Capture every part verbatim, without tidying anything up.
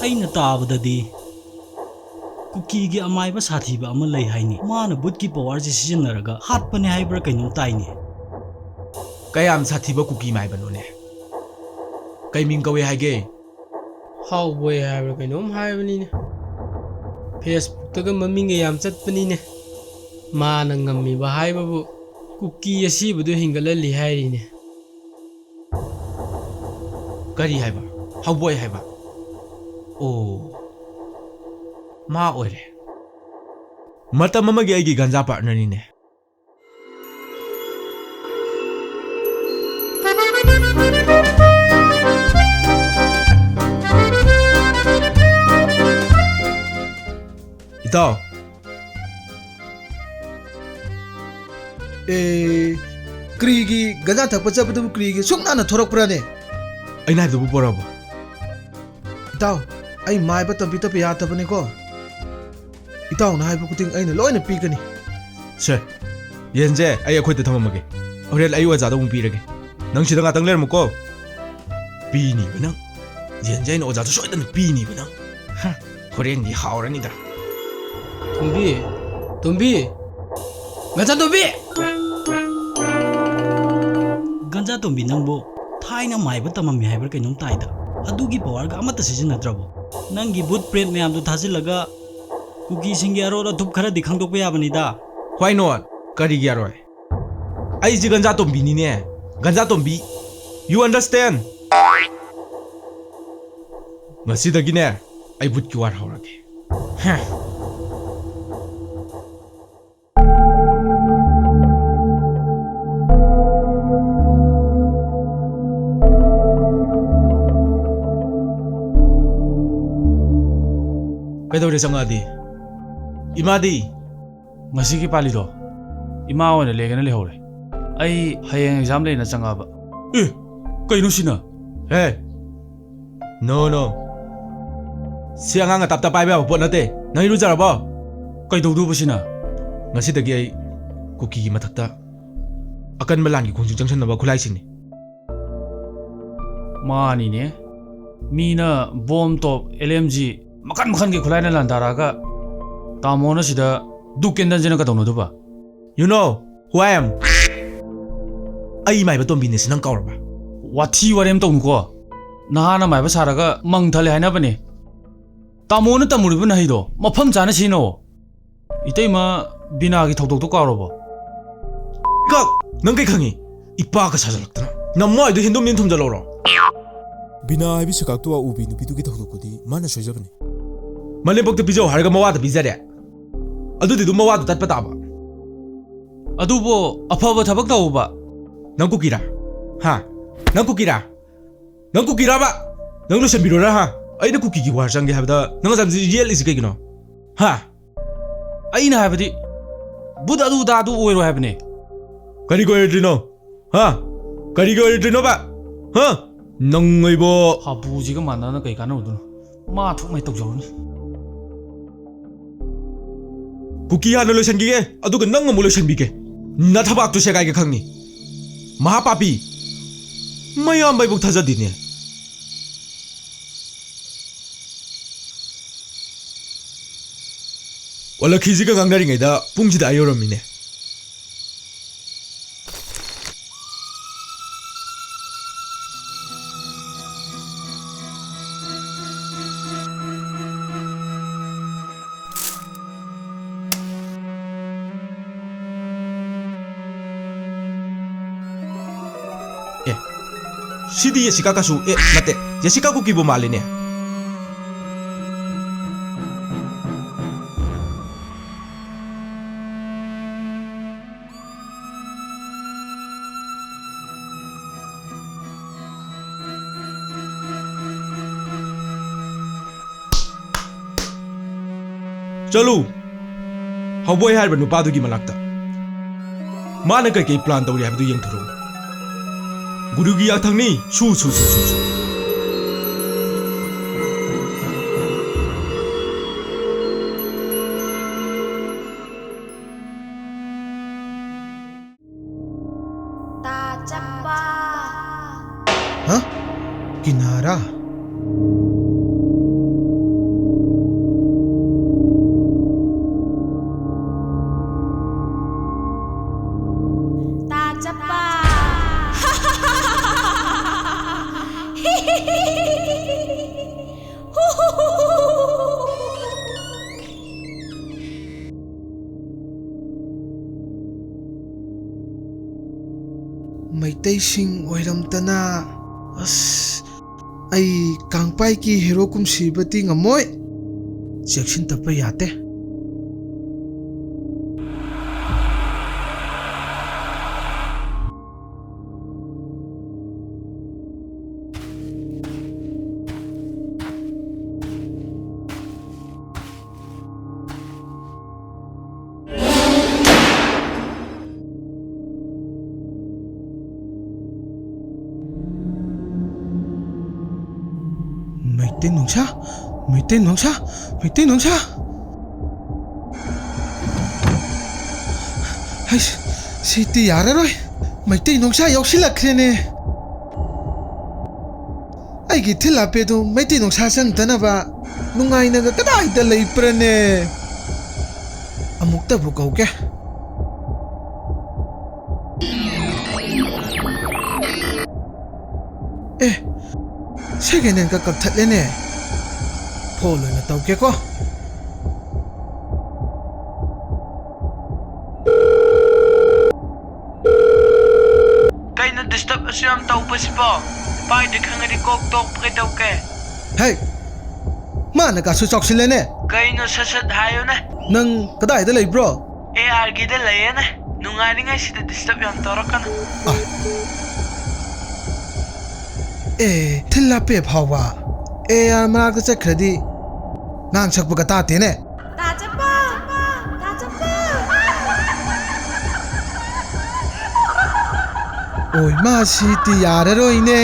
ꯑꯩꯅ ꯇꯥꯕꯗꯗꯤ ꯀꯨꯀꯤꯒꯤ ꯑꯃꯥꯏꯕ ꯁꯥꯊꯤꯕ ꯑꯃ ꯂꯩ ꯍꯥꯏꯅꯤ꯫ ꯃꯥꯅ ꯕꯨꯠꯀꯤ ꯄꯋꯥꯔꯁꯤ ꯁꯤꯖꯤꯟꯅꯔꯒ ꯍꯥꯠꯄꯅꯦ ꯍꯥꯏꯕ꯭ꯔꯥ ꯀꯩꯅꯣꯝ ꯇꯥꯏꯅꯦ꯫ ꯀꯌꯥꯝ ꯁꯥꯊꯤꯕ ꯀꯨꯀꯤ ꯃꯥꯏꯕꯅꯣꯅꯦ? ꯀꯩ ꯃꯤꯡ ꯀꯧꯏ ꯍꯥꯏꯒꯦ? ꯍꯥꯎꯕꯣꯏ ꯍꯥꯏꯕ꯭ꯔꯥ ꯀꯩꯅꯣꯝ ꯍꯥꯏꯕꯅꯤꯅꯦ꯫ ꯐꯦꯁꯕꯨꯛꯇꯒ ꯃꯃꯤꯡꯒ ꯌꯥꯝ ꯆꯠꯄꯅꯤꯅꯦ꯫ ꯃꯥꯅ ꯉꯝꯃꯤꯕ ꯍꯥꯏꯕꯕꯨ ꯀꯨꯀꯤ ꯑꯁꯤꯕꯗꯨ ꯍꯤꯡꯒꯠꯍꯜꯂꯤ ꯍꯥꯏꯔꯤꯅꯦ꯫ ꯀꯔꯤ ꯍꯥꯏꯕ? ꯍꯥꯎꯕꯣꯏ ꯍꯥꯏꯕ? ꯑꯣ, ꯃꯥ ꯑꯣꯏꯔꯦ꯫ ꯃꯇꯝ ꯑꯃꯒꯤ ꯑꯩꯒꯤ ꯒꯟꯖꯥ ꯄꯥꯔꯠꯅꯔꯅꯤꯅꯦ꯫ ꯏꯇꯥꯎ꯫ ꯑꯦ, ꯀꯔꯤꯒꯤ ꯒꯟꯖꯥ ꯊꯛꯄ ꯆꯠꯄꯗꯨꯕꯨ ꯀꯔꯤꯒꯤ ꯁꯨꯛ ꯅꯥꯟꯅ ꯊꯣꯔꯛꯄ꯭ꯔꯥꯅꯦ? ꯑꯩꯅ ꯍꯥꯏꯕꯗꯨꯕꯨ ꯄꯣꯔꯛꯑꯕꯣ? ꯏꯇꯥꯎ, ꯑꯩ ꯃꯥꯏꯕ ꯇꯝꯕꯤꯗꯕ ꯌꯥꯗꯕꯅꯤꯀꯣ꯫ ꯏꯇꯥꯎꯅ ꯍꯥꯏꯕ ꯈꯨꯗꯤꯡ ꯑꯩꯅ ꯂꯣꯏꯅ ꯄꯤꯒꯅꯤ꯫ ꯁꯦ, ꯌꯦꯟꯁꯦ ꯑꯩ ꯑꯩꯈꯣꯏꯗ ꯊꯝꯃꯝꯃꯒꯦ꯫ ꯍꯣꯔꯦꯟ ꯑꯩ ꯑꯣꯖꯥꯗ ꯑꯃꯨꯛ ꯄꯤꯔꯒꯦ꯫ ꯅꯪ ꯁꯤꯗ ꯉꯥꯛꯇꯪ ꯂꯩꯔꯝꯃꯨꯀꯣ꯫ ꯄꯤꯅꯤꯕ ꯅꯪ꯫ ꯌꯦꯟꯁꯦ ꯑꯩꯅ ꯑꯣꯖꯥꯗ ꯁꯣꯏꯗꯅ ꯄꯤꯅꯤꯕ ꯅꯪ꯫ ꯍ, ꯍꯣꯔꯦꯟꯗꯤ ꯍꯥꯎꯔꯅꯤꯗ꯫ ꯇꯣꯝꯕꯤ, ꯇꯣꯝꯕꯤ, ꯒꯟꯖꯥ ꯇꯣꯝꯕꯤ! ꯒꯟꯖꯥ ꯇꯣꯝꯕꯤ, ꯅꯪꯕꯨ ꯊꯥꯏꯅ ꯃꯥꯏꯕ ꯇꯝꯃꯝꯃꯤ ꯍꯥꯏꯕ꯭ꯔꯥ ꯀꯩꯅꯣꯝ ꯇꯥꯏꯗ꯫ ꯑꯗꯨꯒꯤ ꯄꯋꯥꯔꯒ ꯑꯃꯠꯇ ꯁꯤꯖꯤꯟꯅꯗ꯭ꯔꯕꯣ? ꯅꯪꯒꯤ ꯕꯨꯠ ꯄ꯭ꯔꯦꯠ ꯃꯌꯥꯝꯗꯨ ꯊꯥꯖꯤꯜꯂꯒ ꯀꯨꯀꯤꯁꯤꯡꯒꯤ ꯑꯔꯣꯠ ꯑꯊꯨꯞ ꯈꯔꯗꯤ ꯈꯪꯗꯣꯛꯄ ꯌꯥꯕꯅꯤꯗ꯫ Why not? ꯀꯔꯤꯒꯤ ꯌꯥꯔꯣꯏ? ꯑꯩꯁꯦ ꯒꯟꯖꯥ ꯇꯣꯝꯕꯤꯅꯤꯅꯦ, ꯒꯟꯖꯥ ꯇꯣꯝꯕꯤ꯫ You understand? ꯉꯁꯤꯗꯒꯤꯅꯦ, ꯑꯩ ꯕꯨꯠꯀꯤ ꯋꯥꯔ ꯍꯧꯔꯒꯦ꯫ ꯍꯦ꯫ ꯀꯩꯗꯧꯔꯦ ꯆꯪꯉꯛꯑꯗꯤ? ꯏꯃꯥꯗꯤ? ꯉꯁꯤꯒꯤ ꯄꯥꯜꯂꯤꯗꯣ ꯏꯃꯥ ꯑꯣꯏꯅ ꯂꯦꯡꯉꯦꯅ ꯂꯩꯍꯧꯔꯦ꯫ ꯑꯩ ꯍꯌꯦꯡ ꯑꯦꯛꯖꯥꯝ ꯂꯩꯅ ꯆꯪꯉꯛꯑꯕ꯫ ꯑꯦ, ꯀꯩꯅꯣ ꯁꯤꯅ? ꯍꯦ, no, no. ꯁꯤ ꯑꯉꯥꯡꯅ ꯇꯞ ꯇꯞ ꯄꯥꯏꯕ ꯌꯥꯕ ꯄꯣꯠ ꯅꯠꯇꯦ꯫ ꯅꯪ ꯏꯔꯨꯖꯔꯕꯣ? ꯀꯩꯗꯧꯗꯣꯏꯕ ꯁꯤꯅ? ꯉꯁꯤꯗꯒꯤ ꯑꯩ ꯀꯨꯀꯤꯒꯤ ꯃꯊꯛꯇ ꯑꯀꯟꯕ ꯂꯥꯟꯒꯤ ꯈꯣꯡꯖꯪ ꯆꯪꯁꯟꯅꯕ ꯈꯨꯠꯂꯥꯏꯁꯤꯡꯅꯤ꯫ ꯃꯥꯅꯤꯅꯦ꯫ ꯃꯤꯅ ꯕꯣꯝ, ꯇꯣꯞ, ꯑꯦꯜ ꯑꯦꯝ ꯖꯤ ꯃꯈꯟ ꯃꯈꯟꯒꯤ ꯈꯨꯠꯂꯥꯏꯅ ꯂꯥꯟꯗꯥꯔꯛꯑꯒ ꯇꯥꯃꯣꯅ ꯁꯤꯗ ꯗꯨꯛ ꯀꯦꯟꯗꯜꯁꯤꯅ ꯀꯩꯗꯧꯅꯗꯣꯏꯕ? You know who I am? ꯑꯩ ꯃꯥꯏꯕ ꯇꯣꯝꯕꯤꯅꯦ ꯁꯤ ꯅꯪ ꯀꯥꯎꯔꯕ? ꯋꯥꯊꯤ ꯋꯥꯔꯦꯝ ꯇꯧꯅꯨꯀꯣ꯫ ꯅꯍꯥꯅ ꯃꯥꯏꯕ ꯁꯥꯔꯒ ꯃꯪ ꯊꯜꯂꯦ ꯍꯥꯏꯅꯕꯅꯦ꯫ ꯇꯥꯃꯣꯅ ꯇꯝꯃꯨꯔꯤꯕ ꯅꯍꯩꯗꯣ ꯃꯐꯝ ꯆꯥꯅ ꯁꯤꯖꯤꯟꯅꯧ꯫ ꯏꯇꯩꯃ ꯕꯤꯅꯥꯒꯤ ꯊꯧꯗꯣꯛꯇꯣ ꯀꯥꯎꯔꯕꯣ? ꯀꯛ! ꯅꯪ ꯀꯩ ꯈꯪꯉꯤ? ꯏꯄꯥꯒ ꯁꯥꯖꯜꯂꯛꯇꯅ꯫ ꯅꯃꯥꯏꯗꯣ ꯍꯦꯟꯗꯨꯝ ꯅꯦꯟ ꯊꯨꯝꯖꯜꯍꯧꯔꯣ꯫ ꯕꯤꯅꯥ ꯍꯥꯏꯕꯤ ꯁꯀꯥꯛꯇꯨ ꯎꯕꯤ ꯅꯨꯄꯤꯗꯨꯒꯤ ꯊꯧꯗꯣꯛꯇꯨꯗꯤ ꯃꯥꯅ ꯁꯣꯏꯖꯕꯅꯤ꯫ ꯃꯅꯦꯝꯄꯣꯛꯇ ꯄꯤꯖꯧ ꯍꯥꯏꯔꯒ ꯃꯋꯥꯗ ꯄꯤꯖꯔꯦ꯫ ꯑꯗꯨꯗꯤ ꯑꯗꯨꯝ ꯃꯋꯥꯗꯣ ꯇꯠꯄ ꯇꯥꯕ꯫ ꯑꯗꯨꯕꯨ ꯑꯐꯕ ꯊꯕꯛ ꯇꯧꯕ꯫ ꯅꯪ ꯀꯨꯀꯤꯔꯥ? ꯍꯥ? ꯅꯪ ꯀꯨꯀꯤꯔꯥ? ꯅꯪ ꯀꯨꯀꯤꯔꯥꯕ? ꯅꯪ ꯂꯣꯏꯁꯟꯕꯤꯔꯣꯔꯥ, ꯍꯥ? ꯑꯩꯅ ꯀꯨꯀꯤꯒꯤ ꯋꯥꯔ ꯆꯪꯒꯦ ꯍꯥꯏꯕꯗ ꯅꯪ ꯑꯗꯨꯝ ꯌꯦꯠꯂꯤꯁꯤ ꯀꯩꯒꯤꯅꯣ? ꯍꯥ? ꯑꯩꯅ ꯍꯥꯏꯕꯗꯤ ꯕꯨꯠ ꯑꯗꯨ ꯑꯗꯥ ꯑꯗꯨ ꯑꯣꯏꯔꯣꯏ ꯍꯥꯏꯕꯅꯦ꯫ ꯀꯔꯤꯒꯤ ꯑꯣꯏꯔꯣꯏꯗ꯭ꯔꯤꯅꯣ? ꯍꯥ? ꯀꯔꯤꯒꯤ ꯑꯣꯏꯔꯣꯏꯗ꯭ꯔꯤꯅꯣꯕ? ꯍꯥ? ꯅꯪ ꯑꯩꯕꯣ꯫ ꯍꯥꯄꯨꯁꯤꯒ ꯃꯥꯟꯅꯅ ꯀꯩ ꯀꯥꯟꯅꯔꯨꯗꯣꯏꯅꯣ? ꯃꯥ ꯊꯣꯛꯃꯩ ꯇꯧꯖꯔꯨꯅꯤ꯫ ꯀꯨꯀꯤ ꯍꯥꯟꯅ ꯂꯣꯏꯁꯤꯟꯈꯤꯒꯦ, ꯑꯗꯨꯒ ꯅꯪ ꯑꯃꯨꯛ ꯂꯣꯏꯁꯤꯟꯕꯤꯒꯦ꯫ ꯅꯊꯕꯥꯛꯇꯨ ꯁꯦꯒꯥꯏꯒꯦ ꯈꯪꯅꯤ꯫ ꯃꯍꯥꯄꯥꯄꯤ꯫ ꯃꯌꯥꯝꯕ ꯑꯩꯕꯨ ꯊꯥꯖꯗꯦꯅꯦ꯫ ꯑꯣꯂꯛꯈꯤꯁꯤꯒ ꯉꯥꯡꯅꯔꯤꯉꯩꯗ ꯄꯨꯡꯁꯤꯗ ꯑꯥ ꯌꯧꯔꯝꯃꯤꯅꯦ꯫ ꯑꯦ, ꯁꯤꯗꯤ ꯌꯦꯁꯤꯀꯥ ꯀꯁꯨ, ꯑꯦ, ꯅꯠꯇꯦ, ꯌꯦꯁꯤꯀꯥ ꯀꯨꯀꯤꯕꯨ ꯃꯥꯜꯂꯤꯅꯦ꯫ ꯆꯠꯂꯨ, ꯍꯥꯎꯕꯣꯏ ꯍꯥꯏꯔꯤꯕ ꯅꯨꯄꯥꯗꯨꯒꯤ ꯃꯅꯥꯛꯇ꯫ ꯃꯥꯅ ꯀꯩꯀꯩ ꯄ꯭ꯂꯥꯟ ꯇꯧꯔꯤ ꯍꯥꯏꯕꯗꯨ ꯌꯦꯡꯊꯣꯔꯛꯎ꯫ ꯒꯨꯔꯨꯒꯤ ꯌꯥꯊꯪꯅꯤ꯫ ꯁꯨ, ꯁꯨ, ꯁꯨ, ꯁꯨ, ꯁꯨ꯫ ꯆꯠꯄ꯫ ꯍꯥ? ꯀꯤꯅꯥꯔꯥ? ꯇꯥ ꯆꯠꯄ꯫ ꯃꯩꯇꯩꯁꯤꯡ ꯑꯣꯏꯔꯝꯗꯅ꯫ ꯑꯁ, ꯑꯩ ꯀꯥꯡꯄꯥꯏꯒꯤ ꯍꯦꯔꯣ ꯀꯨꯝꯁꯤꯕꯗꯤ ꯉꯝꯃꯣꯏ꯫ ꯆꯦꯛꯁꯤꯟꯗꯕ ꯌꯥꯗꯦ꯫ ꯃꯩꯇꯩ ꯅꯣꯡꯁꯥ, ꯃꯩꯇꯩ ꯅꯣꯡꯁꯥ, ꯃꯩꯇꯩ ꯅꯣꯡꯁꯥ꯫ ꯍꯩꯁ, ꯁꯤꯗꯤ ꯌꯥꯔꯔꯣꯏ꯫ ꯃꯩꯇꯩ ꯅꯣꯡꯁꯥ ꯌꯥꯎꯁꯤꯜꯂꯛꯈ꯭ꯔꯦꯅꯦ꯫ ꯑꯩꯒꯤ ꯊꯤꯜ ꯍꯥꯞꯄꯦꯗꯣ ꯃꯩꯇꯩ ꯅꯣꯡꯁꯥ ꯆꯪꯗꯅꯕ ꯅꯨꯡꯉꯥꯏꯅꯒ ꯀꯗꯥꯏꯗ ꯂꯩꯕ꯭ꯔꯅꯦ? ꯑꯃꯨꯛꯇꯕꯨ ꯀꯧꯒꯦ꯫ ꯑꯦ, ꯁꯦꯀꯦꯟ ꯍꯦꯟꯒ ꯀꯛꯊꯠꯂꯦꯅꯦ꯫ ꯐꯣꯟ ꯑꯣꯏꯅ ꯇꯧꯒꯦꯀꯣ꯫ ꯀꯩꯅꯣ disturb ꯑꯁꯨ ꯌꯥꯝ ꯇꯧꯕꯁꯤꯕꯣ? ꯄꯥꯏꯗ꯭ꯔꯦ ꯈꯪꯉꯗꯤ ꯀꯣꯛ ꯇꯣꯛꯄ ꯀꯩꯗꯧꯒꯦ? ꯍꯦ! ꯃꯥꯅ ꯀꯥꯁꯨ ꯆꯥꯎꯁꯤꯜꯂꯦꯅꯦ꯫ ꯀꯩꯅꯣ ꯁꯠ ꯁꯠ ꯍꯥꯏꯌꯨꯅꯦ꯫ ꯅꯪ ꯀꯗꯥꯏꯗ ꯂꯩꯕ꯭ꯔꯣ? ꯑꯦ ꯑꯥꯔꯒꯤꯗ ꯂꯩꯌꯦꯅꯦ꯫ ꯅꯨꯡꯉꯥꯏꯔꯤꯉꯩꯁꯤꯗ disturb ꯌꯥꯝ ꯇꯧꯔꯛꯀꯅꯨ꯫ ꯑ꯫ ꯑꯦ, ꯊꯤꯜ ꯍꯥꯞꯄꯦ ꯐꯥꯎꯕ꯫ ꯑꯦ ꯑꯥꯔ ꯃꯅꯥꯛꯇ ꯆꯠꯈ꯭ꯔꯗꯤ ꯉꯥꯡ ꯁꯛꯄꯒ ꯇꯥꯗꯦꯅꯦ꯫ ꯇꯥ ꯆꯠꯄ! ꯇꯥ ꯆꯠꯄ! ꯑꯣꯏ, ꯃꯥꯁꯤꯗꯤ ꯌꯥꯔꯔꯣꯏꯅꯦ꯫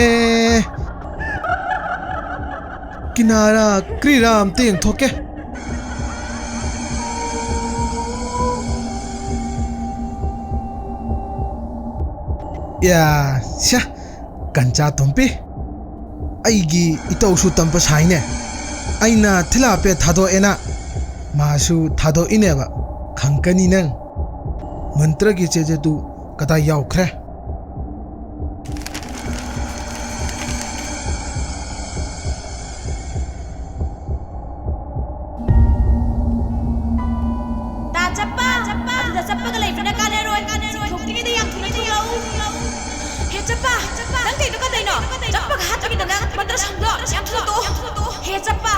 ꯀꯤꯅꯥꯔꯥ ꯀ꯭ꯔꯤꯔꯥ ꯑꯝꯇ ꯌꯦꯡꯊꯣꯛꯀꯦ꯫ ꯌꯥ, ꯁ꯭ꯌꯥ, ꯀꯟꯆꯥ ꯇꯣꯝꯄꯤ꯫ ꯑꯩꯒꯤ ꯏꯇꯧꯁꯨ ꯇꯝꯕ ꯁꯥꯏꯅꯦ꯫ ꯑꯩꯅ ꯊꯤꯂꯥꯄꯦ ꯊꯥꯗꯣꯛꯑꯦꯅ ꯃꯥꯁꯨ ꯊꯥꯗꯣꯛꯏꯅꯦꯕ꯫ ꯈꯪꯀꯅꯤ ꯅꯪ꯫ ꯃꯟꯇ꯭ꯔꯒꯤ ꯆꯦꯖꯦꯠꯇꯨ ꯀꯗꯥꯏ ꯌꯥꯎꯈ꯭ꯔꯦ? ꯇꯥ ꯆꯞꯄ, ꯑꯗꯨꯗ ꯆꯞꯄꯒ ꯂꯩꯕꯅ ꯀꯥꯟꯅꯔꯣꯏ꯫ ꯆꯤꯡꯊꯣꯛꯇ꯭ꯔꯤꯉꯩꯗ ꯌꯥꯝ ꯊꯨꯅ ꯊꯣꯛꯂꯛꯎ꯫ ꯍꯦ ꯆꯞꯄ, ꯅꯪ ꯀꯩꯅꯣ ꯀꯗꯩꯅꯣ? ꯆꯞꯄꯒ ꯍꯥꯠꯄꯒꯤꯗ ꯅꯪ ꯃꯟꯇ꯭ꯔ ꯁꯪꯗꯣ ꯌꯥꯝ ꯊꯨꯅ ꯇꯣꯛꯑꯣ꯫ ꯍꯦ ꯆꯞꯄ,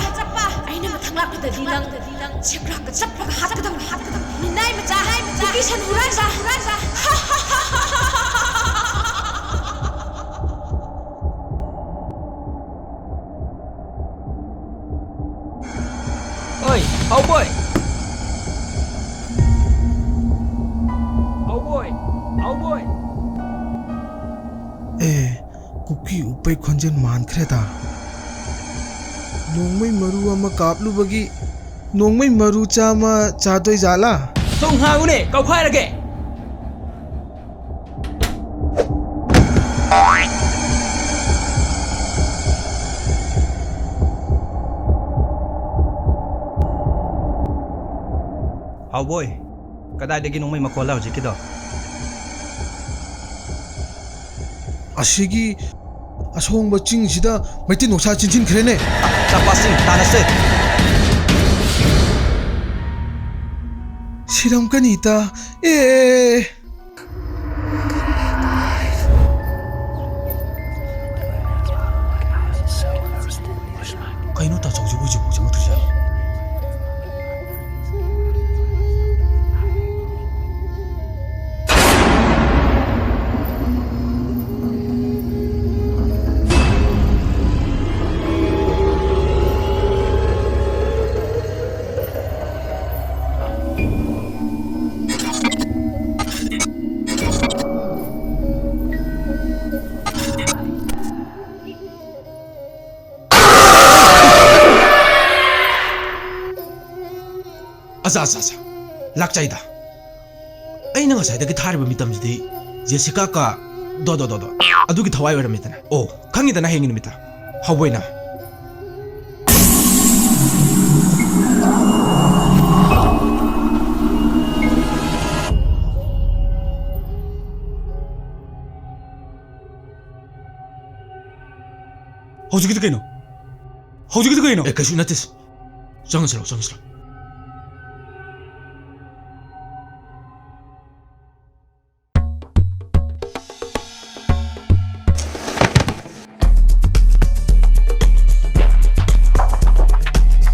ꯑꯩꯅ ꯃꯊꯪ ꯂꯥꯛꯄꯗꯗꯤ ꯅꯪ ꯁꯦꯕ꯭ꯔꯥꯛꯀ ꯆꯞꯄꯒ ꯍꯥꯠꯀꯗꯕꯅꯤ꯫ ꯃꯤꯅꯥꯏ ꯃꯆꯥ, ꯀꯨꯀꯤ ꯁꯟ ꯍꯨꯔꯥꯟꯕ꯫ ꯑꯣꯏ, ꯍꯥꯎꯕꯣꯏ! ꯍꯥꯎꯕꯣꯏ! ꯍꯥꯎꯕꯣꯏ! ꯑꯦ, ꯀꯨꯀꯤ ꯎꯞꯄꯩ ꯈꯣꯟꯖꯦꯜ ꯃꯥꯟꯈ꯭ꯔꯦꯗ꯫ ꯅꯣꯡꯃꯩ ꯃꯔꯨ ꯑꯃ ꯀꯥꯞꯂꯨꯕꯒꯤ ꯅꯣꯡꯃꯩ ꯃꯔꯨ ꯆꯥꯝꯃ ꯆꯥꯗꯣꯏ ꯖꯥꯠꯂꯥ? ꯊꯣꯡ ꯍꯥꯡꯉꯨꯅꯦ, ꯀꯥꯎꯈꯥꯏꯔꯒꯦ! ꯍꯥꯎꯕꯣꯏ, ꯀꯗꯥꯏꯗꯒꯤ ꯅꯣꯡꯃꯩ ꯃꯈꯣꯜꯂ ꯍꯧꯖꯤꯛꯀꯤꯗꯣ? ꯑꯁꯤꯒꯤ ꯑꯁꯣꯡꯕ ꯆꯤꯡꯁꯤꯗ ꯃꯩꯇꯩ ꯅꯣꯡꯁꯥ ꯆꯤꯟꯁꯤꯟꯈ꯭ꯔꯦꯅꯦ꯫ ꯆꯥꯄꯥꯁꯤꯡ ꯇꯥꯟꯅꯁꯦ꯫ ꯁꯤꯔꯝꯒꯅꯤꯗ꯫ ꯑꯦ꯫ ꯀꯩꯅꯣ ꯇꯥꯆꯧꯁꯤꯕꯨ ꯍꯧꯖꯤꯛꯐꯥꯎ ꯆꯪꯉꯛꯇ꯭ꯔꯤꯁꯦ? ꯑꯆꯥ, ꯑꯆꯥ, ꯑꯆꯥ꯫ ꯂꯥꯛꯆꯩꯗ꯫ ꯑꯩꯅ ꯉꯁꯥꯏꯗꯒꯤ ꯊꯥꯔꯤꯕ ꯃꯤꯇꯝꯁꯤꯗꯤ ꯖꯦꯁꯤꯀꯥ ꯀ ꯗꯣ, ꯗꯣ, ꯗꯣ, ꯗꯣ꯫ ꯑꯗꯨꯒꯤ ꯊꯋꯥꯏ ꯑꯣꯏꯔꯝꯃꯤꯗꯅ꯫ ꯑꯣ, ꯈꯪꯉꯤꯗꯅ ꯍꯌꯦꯡꯒꯤ ꯅꯨꯃꯤꯠꯇ꯫ ꯍꯧꯕꯣꯏꯅ꯫ ꯍꯧꯖꯤꯛꯀꯤꯗꯨ ꯀꯩꯅꯣ? ꯍꯧꯖꯤꯛꯀꯤꯗꯨ ꯀꯩꯅꯣ? ꯑꯦ, ꯀꯩꯁꯨ ꯅꯠꯇꯦ꯫ ꯆꯪꯉꯁꯤꯔꯣ, ꯆꯪꯉꯁꯤꯔꯣ꯫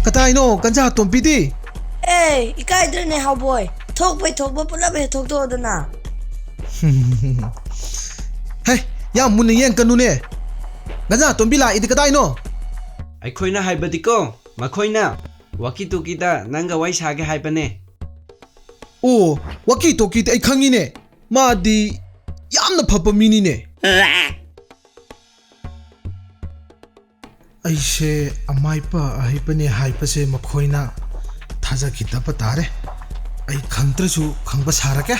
ꯀꯗꯥꯏꯅꯣ ꯒꯟꯖꯥ ꯇꯣꯝꯕꯤꯗꯤ? ꯑꯦ, ꯏꯀꯥꯏꯗ꯭ꯔꯅꯦ ꯍꯥꯎꯕꯣꯏ? ꯊꯣꯛꯄꯩ ꯊꯣꯛꯄ ꯄꯨꯂꯞ ꯍꯦꯛ ꯊꯣꯛꯇꯣꯛꯑꯣꯗꯅ꯫ ꯍꯦ, ꯌꯥꯝ ꯃꯨꯟꯅ ꯌꯦꯡꯀꯅꯨꯅꯦ꯫ ꯒꯟꯖꯥ ꯇꯣꯝꯕꯤ ꯂꯥꯛꯏꯗꯤ ꯀꯗꯥꯏꯅꯣ? ꯑꯩꯈꯣꯏꯅ ꯍꯥꯏꯕꯗꯤꯀꯣ, ꯃꯈꯣꯏꯅ ꯋꯥꯀꯤ ꯇꯣꯀꯤꯗ ꯅꯪꯒ ꯋꯥꯔꯤ ꯁꯥꯒꯦ ꯍꯥꯏꯕꯅꯦ꯫ ꯑꯣ, ꯋꯥꯀꯤ ꯇꯣꯀꯤꯗꯤ ꯑꯩ ꯈꯪꯉꯤꯅꯦ꯫ ꯃꯥꯗꯤ ꯌꯥꯝꯅ ꯐꯕ ꯃꯤꯅꯤꯅꯦ꯫ ꯑꯩꯁꯦ ꯑꯃꯥꯏꯄ ꯑꯍꯩꯕꯅꯦ ꯍꯥꯏꯕꯁꯦ ꯃꯈꯣꯏꯅ ꯊꯥꯖꯈꯤꯗꯕ ꯇꯥꯔꯦ꯫ ꯑꯩ ꯈꯪꯗ꯭ꯔꯁꯨ ꯈꯪꯕ ꯁꯥꯔꯒꯦ꯫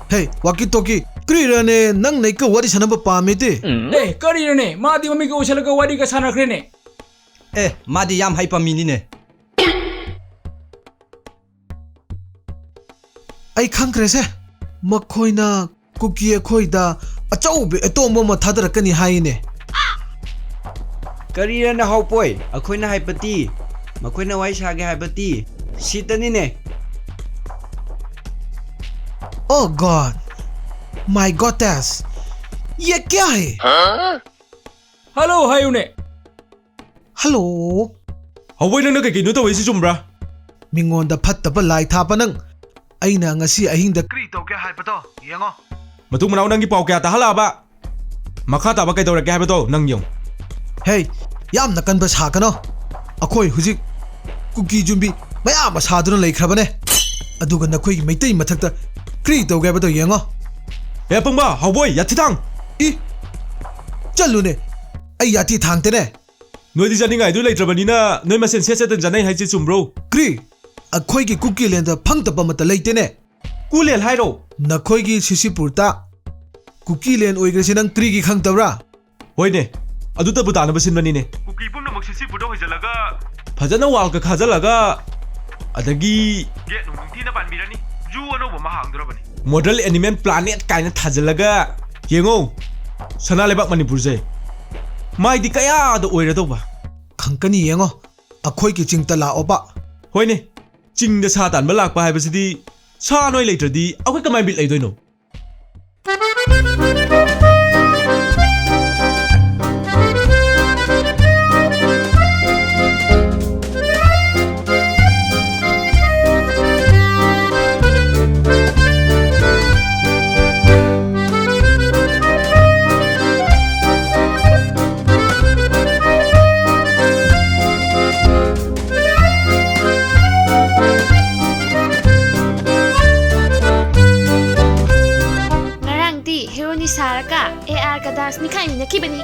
ꯍꯦ, ꯋꯥꯀꯤ ꯇꯣꯀꯤ, ꯀꯔꯤꯔꯅꯦ ꯅꯪ ꯅꯩꯀ ꯋꯥꯔꯤ ꯁꯥꯟꯅꯕ ꯄꯥꯝꯃꯤꯗꯤ? ꯑꯦ, ꯀꯔꯤꯔꯅꯦ? ꯃꯥꯗꯤ ꯃꯃꯤꯠꯀ ꯎꯏꯁꯜꯂꯒ ꯋꯥꯔꯤꯒ ꯁꯥꯟꯅꯈ꯭ꯔꯦꯅꯦ꯫ ꯑꯦ, ꯃꯥꯗꯤ ꯌꯥꯝ ꯍꯩꯄ ꯃꯤꯅꯤꯅꯦ꯫ ꯑꯩ ꯈꯪꯈ꯭ꯔꯦꯁꯦ꯫ ꯃꯈꯣꯏꯅ ꯀꯨꯀꯤ ꯑꯩꯈꯣꯏꯗ ꯑꯆꯧꯕ ꯑꯦꯇꯣꯝ ꯑꯃ ꯊꯥꯗꯔꯛꯀꯅꯤ ꯍꯥꯏꯅꯦ꯫ ꯀꯔꯤꯔꯅ ꯍꯥꯎꯄꯣꯏ? ꯑꯩꯈꯣꯏꯅ ꯍꯥꯏꯕꯗꯤ, ꯃꯈꯣꯏꯅ ꯋꯥꯔꯤ ꯁꯥꯒꯦ ꯍꯥꯏꯕꯗꯤ ꯁꯤꯇꯅꯤꯅꯦ꯫ Oh God, my goddess, ये क्या है? ꯍꯜꯂꯣ ꯍꯥꯏꯌꯨꯅꯦ꯫ ꯍꯜꯂꯣ꯫ ꯍꯧꯕꯣꯏ, ꯅꯪꯅ ꯀꯩꯀꯩꯅꯣ ꯇꯧꯔꯛꯏꯁꯤ ꯆꯨꯝꯕ꯭ꯔꯥ? ꯃꯤꯉꯣꯟꯗ ꯐꯠꯇꯕ ꯂꯥꯏ ꯊꯥꯕ ꯅꯪ, ꯑꯩꯅ ꯉꯁꯤ ꯑꯍꯤꯡꯗ ꯀꯔꯤ ꯇꯧꯒꯦ ꯍꯥꯏꯕꯗꯣ ꯌꯦꯡꯉꯣ꯫ ꯃꯇꯨꯡ ꯃꯅꯥꯎ ꯅꯪꯒꯤ ꯄꯥꯎ ꯀꯌꯥ ꯇꯥꯍꯜꯂꯛꯑꯕ? ꯃꯈꯥ ꯇꯥꯕ ꯀꯩꯗꯧꯔꯛꯀꯦ ꯍꯥꯏꯕꯗꯣ ꯅꯪ ꯌꯦꯡꯉꯨ꯫ ꯍꯦ, ꯌꯥꯝꯅ ꯀꯟꯕ ꯁꯥꯒꯅꯣ꯫ ꯑꯩꯈꯣꯏ ꯍꯧꯖꯤꯛ ꯀꯨꯀꯤ ꯌꯨꯝꯕꯤ ꯃꯌꯥꯝ ꯑꯃ ꯁꯥꯗꯨꯅ ꯂꯩꯈ꯭ꯔꯕꯅꯦ꯫ ꯑꯗꯨꯒ ꯅꯈꯣꯏꯒꯤ ꯃꯩꯇꯩ ꯃꯊꯛꯇ ꯀꯔꯤ ꯇꯧꯒꯦ ꯍꯥꯏꯕꯗꯣ ꯌꯦꯡꯉꯣ꯫ ꯍꯦ ꯑꯄꯪꯕ, ꯍꯧꯕꯣꯏ, ꯌꯥꯊꯤ ꯊꯥꯡ! ꯏ! ꯆꯠꯂꯨꯅꯦ, ꯑꯩ ꯌꯥꯊꯤ ꯊꯥꯡꯇꯦꯅꯦ꯫ ꯅꯣꯏꯗꯤ ꯆꯥꯅꯤꯡꯉꯥꯏꯗꯨ ꯂꯩꯇ꯭ꯔꯕꯅꯤꯅ ꯅꯣꯏ ꯃꯁꯦꯟ ꯁꯦꯠ ꯁꯦꯠꯇꯅ ꯆꯥꯅꯩ ꯍꯥꯏꯁꯦ ꯆꯨꯝꯕ꯭ꯔꯣ? ꯀ꯭ꯔꯤ, ꯑꯩꯈꯣꯏꯒꯤ ꯀꯨꯀꯤꯂꯦꯟꯗ ꯐꯪꯗꯕ ꯑꯃꯠꯇ ꯂꯩꯇꯦꯅꯦ꯫ ꯀꯨꯂꯦꯟ ꯍꯥꯏꯔꯣ? ꯅꯈꯣꯏꯒꯤ ꯁꯤꯁꯤꯄꯨꯔꯗ ꯀꯨꯀꯤꯂꯦꯟ ꯑꯣꯏꯈ꯭ꯔꯁꯤ ꯅꯪ ꯀ꯭ꯔꯤꯒꯤ ꯈꯪꯗꯕ꯭ꯔꯥ? ꯍꯣꯏꯅꯦ, ꯑꯗꯨꯇꯕꯨ ꯇꯥꯅꯕ ꯁꯤꯟꯕꯅꯤꯅꯦ꯫ ꯀꯨꯀꯤ ꯄꯨꯝꯅꯃꯛ ꯁꯤꯁꯤꯄꯨꯔꯗ ꯍꯣꯏꯖꯜꯂꯒ ꯐꯖꯅ ꯋꯥꯜꯒ ꯈꯥꯖꯜꯂꯒ, ꯑꯗꯒꯤ ꯒꯦꯠ ꯅꯨꯡ ꯅꯤꯡꯊꯤꯅ ꯄꯥꯟꯕꯤꯔꯅꯤ꯫ ꯖꯨ ꯑꯅꯧꯕ ꯑꯃ ꯍꯥꯡꯗꯣꯔꯕꯅꯤ꯫ ꯃꯣꯗꯦꯜ ꯑꯦꯅꯤꯃꯦꯜ ꯄ꯭ꯂꯥꯅꯦꯠ ꯀꯥꯏꯅ ꯊꯥꯖꯤꯜꯂꯒ, ꯌꯦꯡꯉꯣ, ꯁꯅꯥ ꯂꯩꯕꯥꯛ ꯃꯅꯤꯄꯨꯔꯁꯦ ꯃꯥꯏꯗꯤ ꯀꯌꯥꯗ ꯑꯣꯏꯔꯗꯧꯕ꯫ ꯈꯪꯀꯅꯤ ꯌꯦꯡꯉꯣ, ꯑꯩꯈꯣꯏꯒꯤ ꯆꯤꯡꯗ ꯂꯥꯛꯑꯣꯕ꯫ ꯍꯣꯏꯅꯦ, ꯆꯤꯡꯗ ꯁꯥ ꯇꯥꯟꯕ ꯂꯥꯛꯄ ꯍꯥꯏꯕꯁꯤꯗꯤ ꯁꯥ ꯅꯣꯏ ꯂꯩꯇ꯭ꯔꯗꯤ ꯑꯩꯈꯣꯏ ꯀꯃꯥꯏ ꯕꯤꯠ ꯂꯩꯗꯣꯏꯅꯣ? ꯉꯔꯥꯡꯗꯤ ꯍꯦꯔꯣꯅꯤ ꯁꯥꯔꯒ ꯑꯦ ꯑꯥꯔꯒ ꯗꯥꯟꯁ ꯅꯤꯈꯥꯏꯃꯤꯟꯅꯈꯤꯕꯅꯤ꯫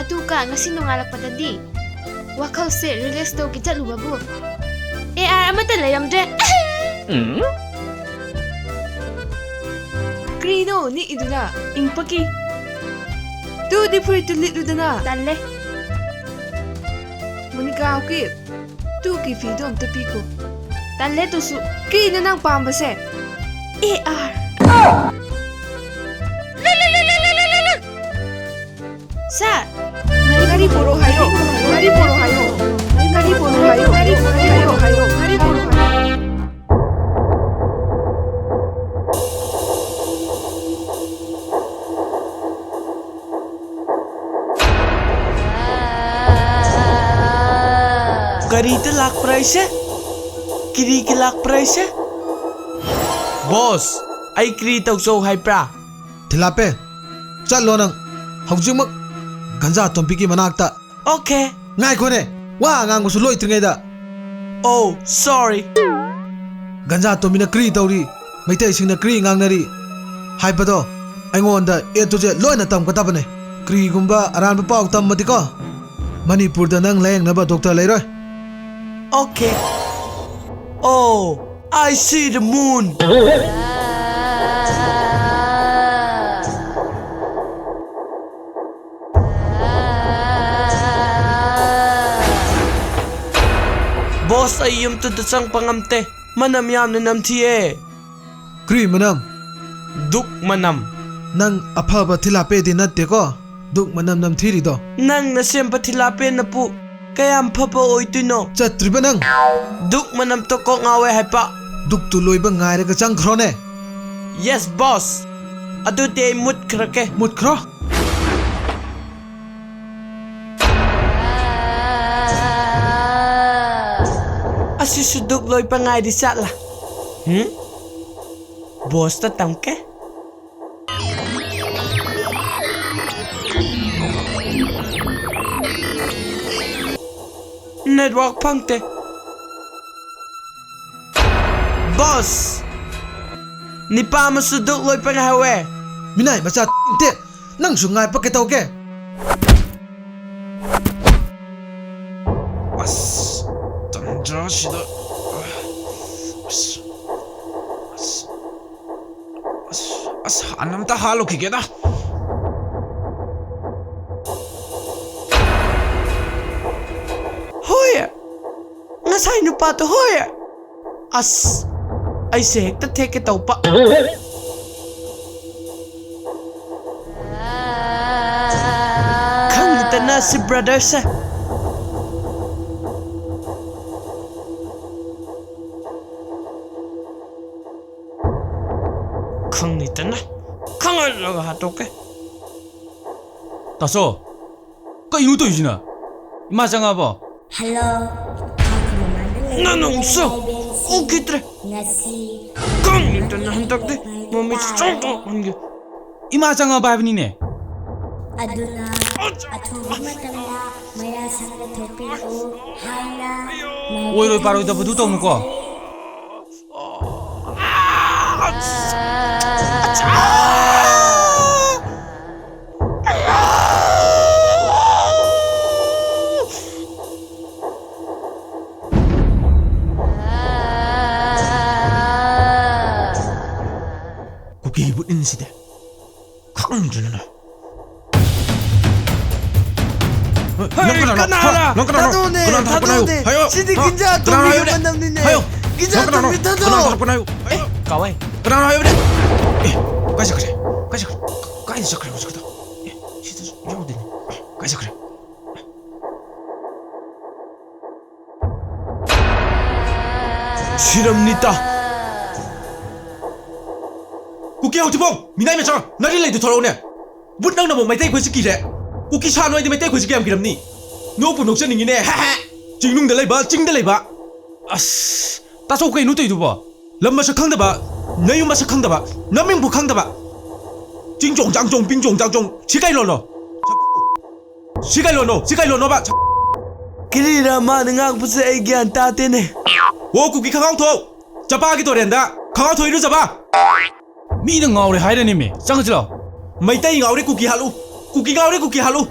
ꯑꯗꯨꯒ ꯉꯁꯤ ꯅꯣꯡꯉꯥꯜꯂꯛꯄꯗꯗꯤ ꯋꯥꯈꯜꯁꯦ ꯔꯤꯂꯦꯛꯁ ꯇꯧꯒꯦ ꯆꯠꯂꯨꯕꯕꯨ ꯑꯦ ꯑꯥꯔ ꯑꯃꯠꯇ ꯂꯩꯔꯝꯗ꯭ꯔꯦ꯫ ꯀ꯭ꯔꯤꯅꯣ ꯅꯤꯛꯏꯗꯨꯅ? ꯏꯪꯄꯛꯀꯤ꯫ ꯇꯨꯗꯤ ꯐꯨꯔꯤꯠꯇꯨ ꯂꯤꯠꯂꯨꯗꯅ꯫ ꯇꯜꯂꯦ꯫ ꯃꯣꯅꯤꯀꯥ ꯍꯧꯀꯤ, ꯇꯨꯒꯤ ꯐꯤꯗꯣ ꯑꯝꯇ ꯄꯤꯈꯣ꯫ ꯇꯜꯂꯦ ꯇꯨꯁꯨ꯫ ꯀ꯭ꯔꯤꯅꯣ ꯅꯪ ꯄꯥꯝꯕꯁꯦ? ꯑꯦ ꯑꯥꯔ꯫ ꯁꯥꯔ! ꯉꯥꯔꯤ ꯄꯣꯔꯛꯑꯣ ꯍꯥꯏꯌꯣ꯫ ꯉꯥꯔꯤ ꯄꯣꯔꯛꯑꯣ ꯍꯥꯏꯌꯣ꯫ ꯉꯥꯔꯤ ꯄꯣꯔꯛꯑꯣ ꯍꯥꯏꯌꯣ꯫ ꯉꯥꯔꯤ ꯄꯣꯔꯛꯑꯣ ꯍꯥꯏꯌꯣ꯫ ꯉꯥꯔꯤ ꯄꯣꯔꯛꯑꯣ ꯍꯥꯏꯌꯣ꯫ ꯀꯔꯤꯗ ꯂꯥꯛꯄ꯭ꯔꯥ ꯑꯩꯁꯦ? ꯀꯔꯤꯒꯤ ꯂꯥꯛꯄ꯭ꯔꯥ ꯑꯩꯁꯦ? ꯕꯣꯁ, ꯑꯩ ꯀꯔꯤ ꯇꯧꯖꯧ ꯍꯥꯏꯕ꯭ꯔꯥ? ꯊꯤꯂꯥꯄꯦ, ꯆꯠꯂꯣ ꯅꯪ꯫ ꯍꯧꯖꯤꯛꯃꯛ ꯒꯟꯖꯥ ꯇꯣꯝꯕꯤꯒꯤ ꯃꯅꯥꯛꯇ꯫ ꯑꯣꯀꯦ꯫ ꯉꯥꯏꯈꯣꯅꯦ, ꯋꯥ ꯉꯥꯡꯕꯁꯨ ꯂꯣꯏꯗ꯭ꯔꯤꯉꯩꯗ꯫ ꯑꯣ, ꯁꯣꯔꯤ꯫ ꯒꯟꯖꯥ ꯇꯣꯝꯕꯤꯅ ꯀꯔꯤ ꯇꯧꯔꯤ, ꯃꯩꯇꯩꯁꯤꯡꯅ ꯀꯔꯤ ꯉꯥꯡꯅꯔꯤ ꯍꯥꯏꯕꯗꯣ ꯑꯩꯉꯣꯟꯗ A to Z ꯂꯣꯏꯅ ꯇꯝꯒꯗꯕꯅꯦ꯫ ꯀꯔꯤꯒꯨꯝꯕ ꯑꯔꯥꯟꯕ ꯄꯥꯎ ꯇꯝꯃꯗꯤꯀꯣ, ꯃꯅꯤꯄꯨꯔꯗ ꯅꯪ ꯂꯥꯌꯦꯡꯅꯕ ꯗꯣꯛꯇꯔ ꯂꯩꯔꯣꯏ꯫ Okay. Oh, I see the moon. Boss, ꯑꯩ ꯌꯨꯝꯗꯨꯗ ꯆꯪꯕ ꯉꯝꯗꯦ꯫ ꯃꯅꯝ ꯌꯥꯝꯅ ꯅꯝꯊꯤꯌꯦ꯫ ꯀ꯭ꯔꯤ ꯃꯅꯝ? ꯗꯨꯛ ꯃꯅꯝ꯫ ꯅꯪ ꯑꯐꯕ ꯊꯤꯂꯥꯄꯦꯗꯤ ꯅꯠꯇꯦꯀꯣ, ꯗꯨꯛ ꯃꯅꯝ ꯅꯝꯊꯤꯔꯤꯗꯣ꯫ ꯅꯪꯅ ꯁꯦꯝꯕ ꯊꯤꯂꯥꯄꯦꯅꯄꯨ ꯀꯌꯥꯝ ꯐꯕ ꯑꯣꯏꯗꯣꯏꯅꯣ? ꯆꯠꯇ꯭ꯔꯤꯕ ꯅꯪ? ꯗꯨꯛ ꯃꯅꯝꯇꯣ ꯀꯣꯛ ꯉꯥꯎꯋꯦ ꯍꯥꯏꯕ꯫ ꯗꯨꯛꯇꯨ ꯂꯣꯏꯕ ꯉꯥꯏꯔꯒ ꯆꯪꯈ꯭ꯔꯣꯅꯦ꯫ Yes, boss. ꯑꯗꯨꯗꯤ ꯑꯩ ꯃꯨꯠꯈ꯭ꯔꯒꯦ꯫ ꯃꯨꯠꯈ꯭ꯔꯣ꯫ ꯑꯁꯤꯁꯨ ꯗꯨꯛ ꯂꯣꯏꯕ ꯉꯥꯏꯔꯤ ꯆꯠꯂ꯫ ꯍꯨꯝ? Bossꯇ ꯇꯝꯀꯦ꯫ Network ꯐꯪꯗꯦ꯫ Boss! ꯅꯤꯄꯥ ꯑꯃꯁꯨ ꯗꯨꯛ ꯂꯣꯏꯕ ꯉꯥꯏꯍꯧꯋꯦ꯫ ꯃꯤꯅꯥꯏ ꯃꯆꯥ ꯇꯦ, ꯅꯪꯁꯨ ꯉꯥꯏꯕ ꯀꯩꯗꯧꯒꯦ? ꯑꯁ, ꯇꯟꯖꯥꯁꯤꯗ꯫ ꯑꯁ, ꯑꯁ, ꯑꯁ, ꯑꯁ, ꯍꯥꯟꯅ ꯑꯝꯇ ꯍꯥꯠꯂꯨꯈꯤꯒꯦꯗ꯫ ꯍꯣꯏ, ꯉꯁꯥꯏ ꯅꯨꯄꯥꯗꯣ, ꯍꯣꯏ꯫ ꯑꯁ, ꯑꯩꯁꯦ ꯍꯦꯛꯇ ꯊꯦꯛꯀꯦ ꯇꯧꯕ꯫ ꯈꯪꯗꯅ ꯁꯤ brotherꯁꯦ꯫ ꯈꯪꯅꯤꯗꯅ, ꯈꯪꯍꯜꯂꯒ ꯍꯥꯠꯇꯣꯛꯀꯦ꯫ ꯇꯥꯆꯧ, ꯀꯩꯅꯣ ꯇꯧꯔꯤꯁꯤꯅ? ꯏꯃꯥ ꯆꯪꯉꯛꯑꯕꯣ? ꯍꯜꯂꯣ꯫ ꯅꯪ ꯑꯃꯨꯛꯁꯨ ꯎꯈꯤꯗ꯭ꯔꯦ꯫ ꯉꯁꯤ ꯈꯪꯅꯤꯗꯅ ꯍꯟꯗꯛꯇꯤ ꯃꯃꯤꯠꯁꯦ ꯆꯣꯡꯊꯣꯛꯍꯟꯒꯦ꯫ ꯏꯃꯥ ꯆꯪꯉꯛꯑꯕ ꯍꯥꯏꯕꯅꯤꯅꯦ꯫ ꯑꯗꯨꯅ ꯑꯊꯨꯕ ꯃꯇꯝꯗ ꯃꯩꯔꯥ ꯁꯪꯗ ꯊꯣꯛꯄꯤꯔꯛꯎ ꯍꯥꯏꯅ ꯑꯣꯏꯔꯣꯏ ꯄꯥꯔꯣꯏꯗꯕꯗꯨ ꯇꯧꯅꯨꯀꯣ꯫ ꯁꯤꯗꯤ ꯈꯪꯗ꯭ꯔꯦꯅ꯫ ꯅꯪ ꯀꯅꯥꯅꯣ? ꯀꯅꯥꯅ? ꯍꯥ? ꯅꯪ ꯀꯅꯥꯅꯣ? ꯊꯥꯗꯣꯛꯑꯣꯅꯦ, ꯀꯅꯥꯅ ꯊꯥꯗꯣꯛꯄꯅꯣ ꯍꯥꯏꯌꯨ? ꯊꯥꯗꯣꯛꯑꯣꯅꯦ꯫ ꯍꯥꯏꯌꯨ꯫ ꯁꯤꯗꯤ ꯍꯥ? ꯒꯤꯟꯖꯥ ꯀꯅꯥꯅꯣ ꯇꯣꯝꯕꯤꯒꯤ ꯍꯥꯏꯌꯨꯅꯦ? ꯃꯅꯝꯅꯤꯅꯦ꯫ ꯍꯥꯏꯌꯨ꯫ ꯒꯤꯟꯖꯥ ꯅꯪ ꯀꯅꯥꯅꯣ? ꯇꯣꯝꯕꯤ ꯊꯥꯗꯣꯛꯑꯣ꯫ ꯀꯅꯥꯅ ꯊꯥꯗꯣꯛꯄꯅꯣ ꯍꯥꯏꯌꯨ? ꯑꯦ, ꯍꯥꯏꯌꯨ꯫ ꯀꯥꯎꯋꯦ꯫ ꯀꯅꯥꯅꯣ ꯍꯥꯏꯌꯨꯅꯦ? ꯑꯦ, ꯀꯥꯏ ꯆꯠꯈ꯭ꯔꯦ? ꯀꯥꯏ ꯆꯠꯈ꯭ꯔꯦ? ꯀꯥꯏꯗ ꯆꯠꯈ꯭ꯔꯦ ꯍꯧꯖꯤꯛꯀꯤꯗꯣ? ꯑꯦ, ꯁꯤꯗꯁꯨ ꯌꯥꯎꯗꯦꯅꯦ꯫ ꯀꯥꯏ ꯆꯠꯈ꯭ꯔꯦ? ꯁꯤꯔꯝꯅꯤꯇꯥ꯫ ꯀꯨꯀꯤ ꯍꯧꯊꯤꯕꯣꯡ, ꯃꯤꯅꯥꯏ ꯃꯆꯥ, ꯅꯔꯤ ꯂꯩꯗꯨ ꯊꯣꯔꯛꯎꯅꯦ꯫ ꯕꯨꯠ, ꯅꯪꯅꯕꯨ ꯃꯩꯇꯩ ꯑꯩꯈꯣꯏꯁꯤ ꯀꯤꯔꯦ꯫ ꯀꯨꯀꯤ ꯁꯥ ꯅꯣꯏꯗꯤ ꯃꯩꯇꯩ ꯑꯩꯈꯣꯏꯁꯤ ꯀꯌꯥꯝ ꯀꯤꯔꯝꯅꯤ? ꯅꯣꯛꯄꯨ ꯅꯣꯛꯆꯅꯤꯡꯉꯤꯅꯦ, ꯍꯦ ꯍꯦ꯫ ꯆꯤꯡꯅꯨꯡꯗ ꯂꯩꯕ, ꯆꯤꯡꯗ ꯂꯩꯕ꯫ ꯑꯁ, ꯇꯥꯆꯧ ꯀꯩꯅꯣ ꯇꯧꯔꯤꯗꯨꯕꯣ? ꯂꯝ ꯃꯁꯛ ꯈꯪꯗꯕ, ꯅꯌꯨꯝ ꯃꯁꯛ ꯈꯪꯗꯕ, ꯅꯃꯤꯡꯕꯨ ꯈꯪꯗꯕ꯫ ꯆꯤꯡ ꯆꯣꯡ ꯆꯥꯡ ꯆꯣꯡ, ꯄꯤꯡ ꯆꯣꯡ ꯆꯥꯡ ꯆꯣꯡ, ꯁꯤ ꯀꯩ ꯂꯣꯟꯅꯣ? ꯁꯤ ꯀꯩ ꯂꯣꯟꯅꯣ? ꯁꯤ ꯀꯩ ꯂꯣꯟꯅꯣꯕ? ꯀꯔꯤꯔ ꯃꯥꯅ ꯉꯥꯡꯕꯁꯦ ꯑꯩ ꯒ꯭ꯌꯥꯟ ꯇꯥꯗꯦꯅꯦ꯫ ꯑꯣ, ꯀꯨꯀꯤ ꯈꯪꯉꯥꯎ ꯊꯣꯛ꯫ ꯆꯄꯥꯒꯤ ꯇꯣꯔꯦꯟꯗ ꯈꯪꯉꯥꯎ ꯊꯣꯛ ꯏꯔꯨꯖꯕ꯫ ꯃꯤꯅ ꯉꯥꯎꯔꯦ ꯍꯥꯏꯔꯅꯤꯃꯤ꯫ ꯆꯪꯉꯁꯤ ꯂꯥꯎ꯫ ꯃꯩꯇꯩ ꯉꯥꯎꯔꯦ ꯀꯨꯀꯤ ꯍꯥꯠꯂꯨ꯫ ꯀꯨꯀꯤ ꯉꯥꯎꯔꯦ ꯀꯨꯀꯤ ꯍꯥꯠꯂꯨ꯫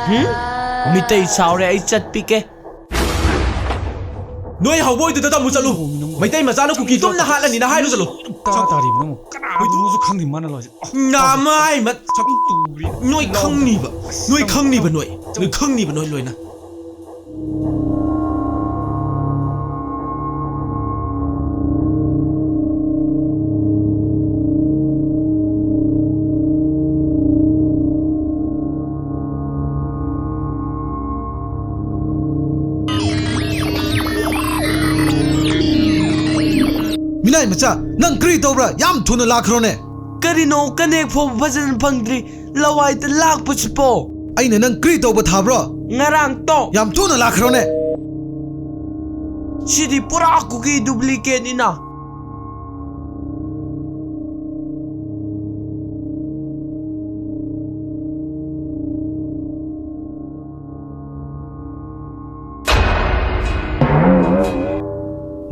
ꯍꯨꯝ? ꯃꯤꯇꯩ ꯁꯥꯎꯔꯦ ꯑꯩ ꯆꯠꯄꯤꯒꯦ꯫ ꯅꯣꯏ ꯍꯧꯕꯣꯏꯗꯨꯗ ꯇꯝꯃꯨ ꯆꯠꯂꯨ꯫ ꯃꯩꯇꯩ ꯃꯆꯥꯅ ꯀꯨꯀꯤ ꯇꯨꯝꯅ ꯍꯥꯠꯂꯅꯤꯅ ꯍꯥꯏꯔꯨ ꯆꯠꯂꯨ꯫ ꯇꯥ ꯇꯥꯔꯤꯕꯅꯣ? ꯀꯅꯥꯅꯣꯁꯨ ꯈꯪꯗꯦ ꯃꯥꯅ ꯂꯣꯏꯁꯦ꯫ ꯅꯃꯥꯏ ꯃꯠ-, ꯅꯣꯏ ꯈꯪꯅꯤꯕ, ꯅꯣꯏ ꯈꯪꯅꯤꯕ, ꯅꯣꯏ, ꯅꯣꯏ ꯈꯪꯅꯤꯕ, ꯅꯣꯏ ꯂꯣꯏꯅ꯫ ꯃꯤꯅꯥꯏ ꯃꯆꯥ, ꯅꯪ ꯀꯔꯤ ꯇꯧꯕ꯭ꯔꯥ? ꯌꯥꯝ ꯊꯨꯅ ꯂꯥꯛꯈ꯭ꯔꯣꯅꯦ꯫ ꯀꯔꯤꯅꯣ, ꯀꯅꯦꯛ ꯐꯥꯎꯕ ꯐꯖꯅ ꯐꯪꯗ꯭ꯔꯤ, ꯂꯋꯥꯏꯗ ꯂꯥꯛꯄꯁꯤꯕꯣ? ꯑꯩꯅ ꯅꯪ ꯀꯔꯤ ꯇꯧꯕ ꯊꯥꯕ꯭ꯔꯣ? ꯉꯔꯥꯡ ꯇꯣ꯫ ꯌꯥꯝ ꯊꯨꯅ ꯂꯥꯛꯈ꯭ꯔꯣꯅꯦ꯫ ꯁꯤꯗꯤ ꯄꯨꯔꯥ ꯀꯨꯀꯤ ꯗꯨꯄ꯭ꯂꯤꯀꯦꯠꯅꯤꯅ꯫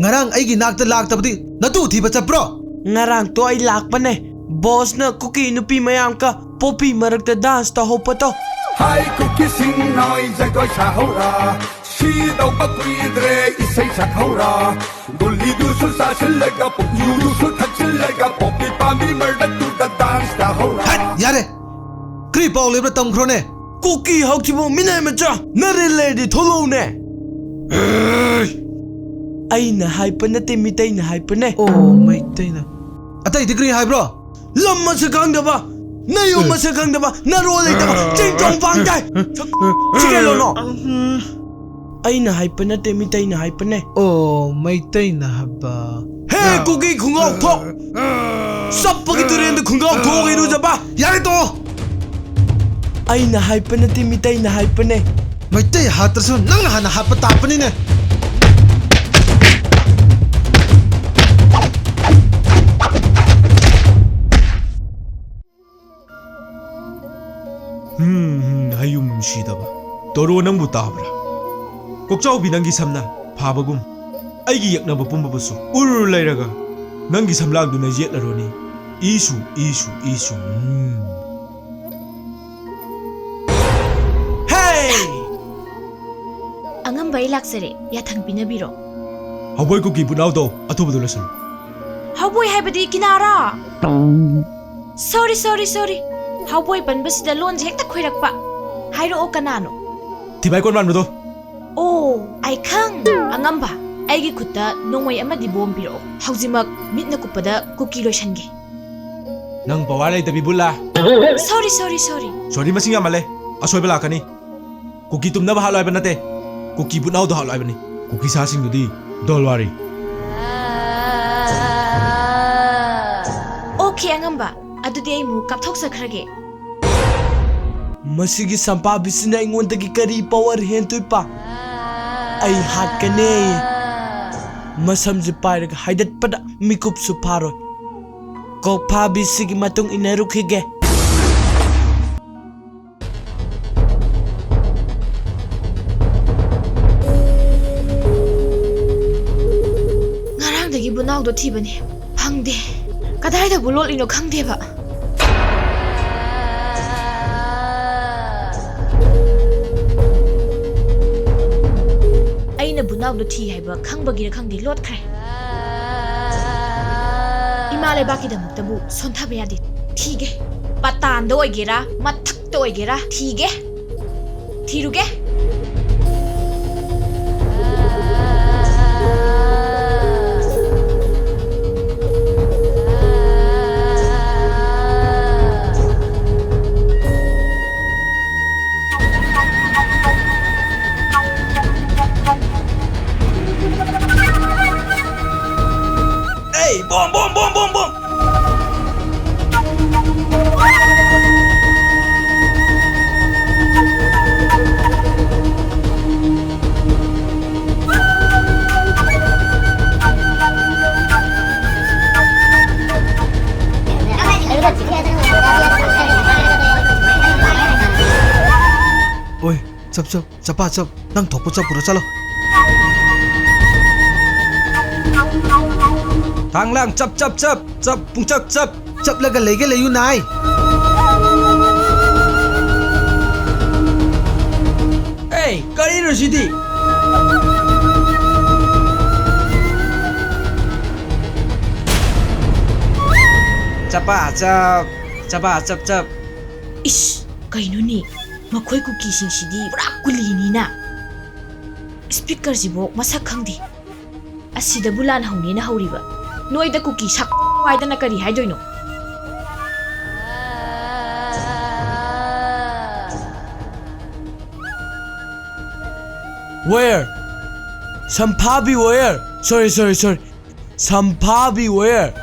ꯉꯔꯥꯡ ꯑꯩꯒꯤ ꯅꯥꯛꯇ ꯂꯥꯛꯇꯕꯗꯤ ꯅꯇꯨ ꯊꯤꯕ ꯆꯠꯄ꯭ꯔꯣ? ꯉꯔꯥꯡ ꯇꯣ ꯑꯩ ꯂꯥꯛꯄꯅꯦ꯫ ꯕꯣꯁꯅ ꯀꯨꯀꯤ ꯅꯨꯄꯤ ꯃꯌꯥꯝꯒ ꯄꯣꯄꯤ ꯃꯔꯛꯇ ꯗꯥꯟꯁ ꯇꯧꯍꯧꯕꯗꯣ꯫ ꯍꯥꯏ ꯀꯨꯀꯤꯁꯤꯡ ꯅꯣꯏ ꯖꯒꯣꯏ ꯁꯥꯍꯧꯔ, ꯁꯤꯗꯧꯕ ꯀꯨꯏꯗ꯭ꯔꯦ ꯏꯁꯩ ꯁꯛꯍꯧꯔ꯫ ꯒꯨꯂꯤꯗꯨꯁꯨ ꯆꯥꯁꯤꯜꯂꯒ, ꯄꯨꯛꯌꯨꯗꯨꯁꯨ ꯊꯛꯆꯤꯜꯂꯒ, ꯄꯣꯄꯤ ꯍꯠ! ꯌꯥꯔꯦ! ꯀꯔꯤ ꯄꯥꯎ ꯂꯩꯕ꯭ꯔꯥ ꯇꯝꯈ꯭ꯔꯣꯅꯦ꯫ ꯀꯨꯀꯤ ꯍꯧꯊꯤꯕ ꯃꯤꯅꯥꯏ ꯃꯆꯥ, ꯅꯔꯦꯟ ꯂꯩꯔꯗꯤ ꯊꯣꯛꯂꯛꯎꯅꯦ꯫ ꯑꯩꯅ ꯍꯥꯏꯕ ꯅꯠꯇꯦ, ꯃꯤꯇꯩꯅ ꯍꯥꯏꯕꯅꯦ꯫ ꯑꯣ, ꯃꯩꯇꯩꯅ꯫ ꯑꯇꯩꯗꯤ ꯀꯔꯤ ꯍꯥꯏꯕ꯭ꯔꯣ? ꯂꯝ ꯃꯁꯛ ꯈꯪꯗꯕ, ꯅꯌꯨꯝ ꯃꯁꯛ ꯈꯪꯗꯕ, ꯅꯔꯣꯜ ꯂꯩꯇꯕ, ꯆꯤꯡ ꯆꯣꯡ ꯄꯥꯡ ꯇꯥꯏ꯫ ꯁꯤ ꯀꯩ ꯂꯣꯟꯅꯣ? ꯑꯩꯅ ꯍꯥꯏꯕ ꯅꯠꯇꯦ, ꯃꯤꯇꯩꯅ ꯍꯥꯏꯕꯅꯦ꯫ ꯑꯣ, ꯃꯩꯇꯩꯅ ꯍꯥꯏꯕ꯫ ꯍꯦ, ꯀꯨꯀꯤ ꯈꯨꯡꯒꯥꯎ ꯊꯣꯛ! ꯆꯞꯄꯒꯤ ꯇꯨꯔꯦꯟꯗ ꯈꯨꯡꯒꯥꯎ ꯊꯣꯛꯑꯒ ꯏꯔꯨꯖꯕ! ꯌꯥꯔꯦ, ꯇꯣꯛꯑꯣ! ꯑꯩꯅ ꯍꯥꯏꯕ ꯅꯠꯇꯦ, ꯃꯤꯇꯩꯅ ꯍꯥꯏꯕꯅꯦ꯫ ꯃꯩꯇꯩ ꯍꯥꯠꯇ꯭ꯔꯁꯨ ꯅꯪꯅ ꯍꯥꯟꯅ ꯍꯥꯠꯄ ꯇꯥꯕꯅꯤꯅꯦ꯫ ꯍꯨꯝ, ꯍꯨꯝ, ꯍꯌꯨꯝ ꯁꯤꯗꯕ꯫ ꯇꯣꯔꯣ, ꯅꯪꯕꯨ ꯇꯥꯕ꯭ꯔꯥ? ꯀꯣꯛꯆꯥꯎꯕꯤ, ꯅꯪꯒꯤ ꯁꯝꯅ ꯐꯥꯕꯒꯨꯝ, ꯑꯩꯒꯤ ꯌꯦꯛꯅꯕ ꯄꯨꯝꯕꯕꯨꯁꯨ ꯎꯔꯨꯔꯨ ꯂꯩꯔꯒ ꯅꯪꯒꯤ ꯁꯝꯂꯥꯡꯗꯨꯅ ꯌꯦꯠꯂꯔꯣꯅꯤ꯫ ꯏꯁꯨ, ꯏꯁꯨ, ꯏꯁꯨ, ꯎꯝ꯫ ꯍꯦ! ꯑꯉꯝꯕ, ꯑꯩ ꯂꯥꯛꯆꯔꯦ꯫ ꯌꯥꯊꯪ ꯄꯤꯅꯕꯤꯔꯣ꯫ ꯍꯥꯎꯕꯣꯏ ꯀꯨꯀꯤ ꯕꯨꯠꯅꯥꯎꯗꯣ ꯑꯊꯨꯕꯗ ꯂꯣꯏꯁꯜꯂꯨ꯫ ꯍꯥꯎꯕꯣꯏ ꯍꯥꯏꯕꯗꯤ ꯀꯤꯅꯥꯔꯥ? ꯁꯣꯔꯤ, ꯁꯣꯔꯤ, ꯁꯣꯔꯤ꯫ ꯍꯥꯎꯕꯣꯏ ꯄꯟꯕꯁꯤꯗ ꯂꯣꯟꯁꯦ ꯍꯦꯛꯇ ꯈꯣꯏꯔꯛꯄ꯫ ꯍꯥꯏꯔꯛꯑꯣ, ꯀꯅꯥꯅꯣ? ꯊꯤꯕꯥꯏ ꯀꯣꯟ ꯃꯥꯟꯕꯗꯣ꯫ ꯑꯣ, ꯑꯩ ꯈꯪ꯫ ꯑꯉꯝꯕ, ꯑꯩꯒꯤ ꯈꯨꯠꯇ ꯅꯣꯡꯃꯩ ꯑꯃꯗꯤ ꯕꯣꯝ ꯄꯤꯔꯛꯑꯣ꯫ ꯍꯧꯖꯤꯛꯃꯛ ꯃꯤꯠꯅ ꯀꯨꯞꯄꯗ ꯀꯨꯀꯤ ꯂꯣꯏꯁꯟꯒꯦ꯫ ꯅꯪ ꯄꯋꯥꯔ ꯂꯩꯇꯕꯤ ꯕꯨꯠꯂꯥ? ꯁꯣꯔꯤ, ꯁꯣꯔꯤ, ꯁꯣꯔꯤ꯫ ꯁꯣꯔꯤ ꯃꯁꯤꯡ ꯌꯥꯝꯃꯜꯂꯦ꯫ ꯑꯁꯣꯏꯕ ꯂꯥꯛꯀꯅꯤ꯫ ꯀꯨꯀꯤ ꯇꯨꯝꯅꯕ ꯍꯥꯠꯂꯣ ꯍꯥꯏꯕ ꯅꯠꯇꯦ꯫ ꯀꯨꯀꯤ ꯕꯨꯠꯅꯥꯎꯗꯣ ꯍꯥꯠꯂꯣ ꯍꯥꯏꯕꯅꯤ꯫ ꯀꯨꯀꯤ ꯁꯥꯁꯤꯡꯗꯨꯗꯤ ꯗꯣꯜꯋꯥꯔꯤ꯫ ꯑꯣꯀꯦ, ꯑꯉꯝꯕ꯫ ꯑꯗꯨꯗꯤ ꯑꯩ ꯑꯃꯨꯛ ꯀꯥꯞꯊꯣꯛꯆꯈ꯭ꯔꯒꯦ꯫ ꯃꯁꯤꯒꯤ ꯁꯝꯄꯥꯕꯤꯁꯤꯅ ꯑꯩꯉꯣꯟꯗꯒꯤ ꯀꯔꯤ ꯄꯋꯥꯔ ꯍꯦꯟꯗꯣꯏꯕ? ꯑꯩ ꯍꯥꯠꯀꯅꯤ꯫ ꯃꯁꯝꯁꯦ ꯄꯥꯏꯔꯒ ꯍꯥꯏꯗꯠꯄꯗ ꯃꯤꯀꯨꯞꯁꯨ ꯐꯥꯔꯣꯏ꯫ ꯀꯣꯛꯐꯥꯕꯤꯁꯤꯒꯤ ꯃꯇꯨꯡ ꯏꯟꯅꯔꯨꯈꯤꯒꯦ꯫ ꯉꯔꯥꯡꯗꯒꯤ ꯕꯨꯅꯥꯎꯗꯣ ꯊꯤꯕꯅꯤ, ꯐꯪꯗꯦ꯫ ꯀꯗꯥꯏꯗꯕꯨ ꯂꯣꯠꯂꯤꯅꯣ ꯈꯪꯗꯦꯕ꯫ ꯑꯩꯅ ꯕꯨꯅꯥꯎꯗꯣ ꯊꯤ ꯍꯥꯏꯕ ꯈꯪꯕꯒꯤꯔ ꯈꯪꯗꯦ, ꯂꯣꯠꯈ꯭ꯔꯦ꯫ ꯏꯃꯥ ꯂꯩꯕꯥꯛꯀꯤꯗꯃꯛꯇꯕꯨ ꯁꯣꯟꯊꯕ ꯌꯥꯗꯦ꯫ ꯊꯤꯒꯦ꯫ ꯄꯇꯥꯟꯗ ꯑꯣꯏꯒꯦꯔꯥ, ꯃꯊꯛꯇ ꯑꯣꯏꯒꯦꯔꯥ, ꯊꯤꯒꯦ꯫ ꯊꯤꯔꯨꯒꯦ꯫ Hey, bomb, bomb, bomb, bomb, bomb! Oi, ꯆꯞ ꯆꯞ, ꯆꯄꯥ ꯆꯞ, ꯅꯪ ꯊꯣꯛꯄ ꯆꯠꯄꯨꯔꯣ, ꯆꯠꯂꯣ꯫ ꯊꯥꯡꯂꯥꯡ ꯆꯞ ꯆꯞ ꯆꯞ, ꯆꯞ ꯄꯨꯡꯆꯞ ꯆꯞ꯫ ꯆꯞꯂꯒ ꯂꯩꯒꯦ ꯂꯩꯌꯨ ꯅꯥꯏ꯫ ꯑꯦ, ꯀꯔꯤꯅꯣ ꯁꯤꯗꯤ? ꯆꯄꯥ ꯆꯞ, ꯆꯄꯥ ꯆꯞ ꯆꯞ꯫ ꯏꯁ, ꯀꯩꯅꯣꯅꯦ? ꯃꯈꯣꯏ ꯀꯨꯀꯤꯁꯤꯡꯁꯤꯗꯤ ꯄꯨꯔꯥ ꯀꯨꯂꯤꯅꯤꯅ꯫ ꯁ꯭ꯄꯤꯀꯔꯁꯤꯕꯨ ꯃꯁꯛ ꯈꯪꯗꯦ꯫ ꯑꯁꯤꯗꯕꯨ ꯂꯥꯟ ꯍꯧꯅꯦꯅ ꯍꯧꯔꯤꯕ? ꯅꯣꯏꯗ ꯀꯨꯀꯤ ꯁꯛ ꯍꯥꯏꯗꯅ ꯀꯔꯤ ꯍꯥꯏꯗꯣꯏꯅꯣ? Where? ꯁꯝꯐꯥ beware. Sorry, sorry, sorry. ꯁꯝꯐꯥ beware.